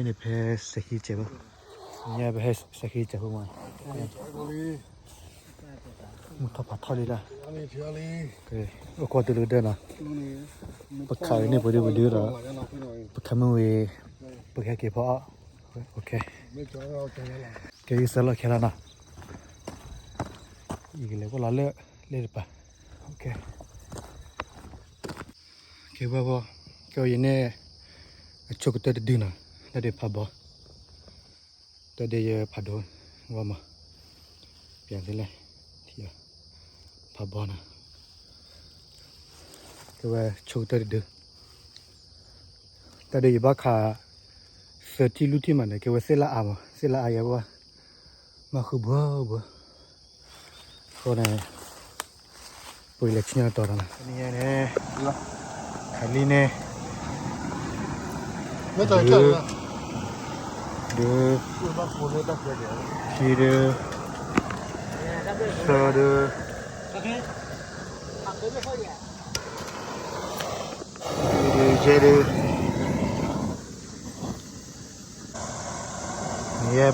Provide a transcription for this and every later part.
န့ၣ်ဖဲစဟံကဲးဖိ, ညါဖဲစဟံကဲးဖိမး, မုၢ်ထီၣ်ဖးထီလံလၢ, အိၣ်ကွၢ်တူၢ်လိာ်ကတၢၢ်နီၤ, ပခးဝဲန့ၣ်ပှၤဒုပဒုဒီး, ပခးမုၢ်ဝံၤ, ပကဟဲက့ၤဖီအီၣ်, ကဲဂံၢ်စၢ်လီၢ်ခဲလၢာ်နီၤ, ယကလဲၤကွၢ်လီၤလၢ, လၢတပၤ, ကဲဝဲဖိ, ကဲဝဲယန့ၣ်, အဆိကတၢၢ်တဒုနီၤ, တၢ်ဒုးဖးဘီ တၢ်ဒုးယဖးဒိၣ်, ဝဲမး, ပျဲသ့လဲၣ်, ထံၣ်, ဖးဘီနီၤ, ကဲဝဲဆိကတၢၢ်တဒု, တၢ်ဒုးယဘၣ်ခး, သၢထံၣ်လွံၢ်ထံၣ်မးန့ၣ် ကဲဝဲသ့ၣ်လၢအါမး သ့ၣ်လၢအါယဲဝဲ, မၤဃုဘှီဘှီ အဃိန့ၣ်, ပှၤလဲၤဆူညါတီၤတၢ်နီၤ, န့ၣ်, ခးလံန့ၣ်, ဒု, ဒု, ခံဒု, သၢဒု, ယဲၢ်ဒု, ယဲၢ်ဖီ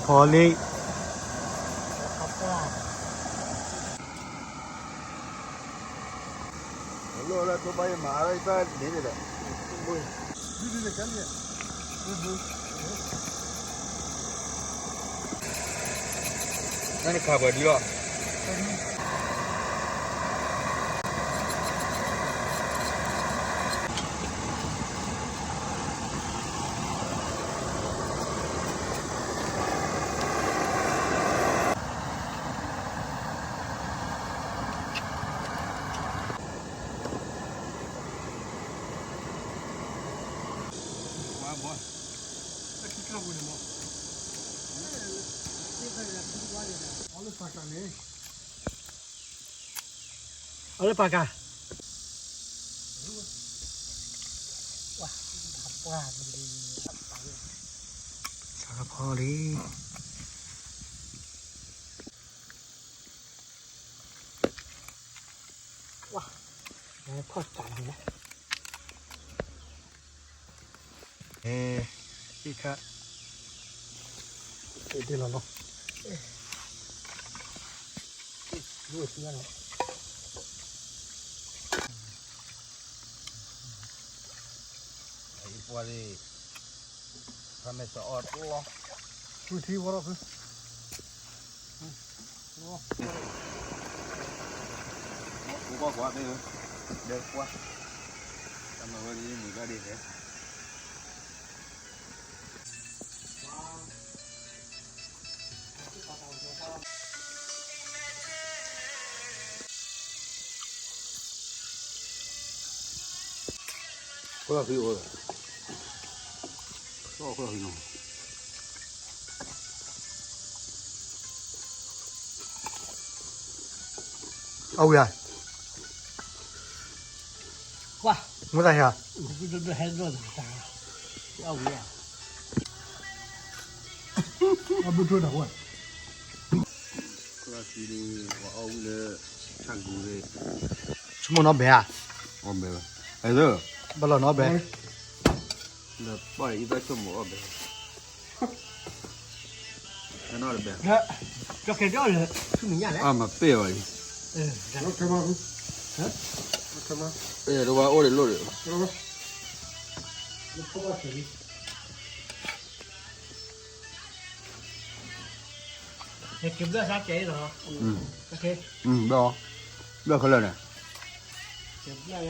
လံ နခးပှၤဒုလီၤ. အီၤလၢပၢ်ကၤ, စးထီၣ်ဖီလံ. ဝါ, ဖီၣ်တၢ်န့ၣ်လၢ, ဟံၣ်ခါ, ဒ်လီၤလီၤ, ဒ်လီၤ, အံၤပှၤလံ, ဖးမဲာ်စီၤအီၣ်တလီၤ, ဝံၤထံဝီထီၣ်ဖု ကွၢ်ကွၢ်, ဒဲကွၢ်, တၢ်မၤဝဲဒ်မုာ်ဘၣ်ဒ်လဲၣ်. ခိၣ်လီၤဖံးအိၣ်, ခိၣ်လီၤဖံးနီၤ. အဝံၤဧါ, ကွၢ်, မ့ၢ်တၢ်ဟဲဧါ, အဝံၤဧါ, အဘုထွဲတၢ်ဝဲ, ခိၣ်လီၤဖံးဒီး ပှၤအီၣ်ဝံၤလၢ ဆၣ်ကူၤလၢ ဆိကမိၣ်နီၢ်ဘဲဧါ, အီၣ်ဘဲဝဲ, အဲၣ်, ဘၣ်လီၤနီၢ်ဘဲ, လၢပှၤအံၤသးဆိကမိၣ်အီၣ်ဘဲ အမၤပ့ၢ်အီၤအံၤ, အဲၣ်, တဝါအိၣ်ဒံးလိၣ်ဒံး, ဘျီ, ဘျီခဲလၢာ်န့ၣ်,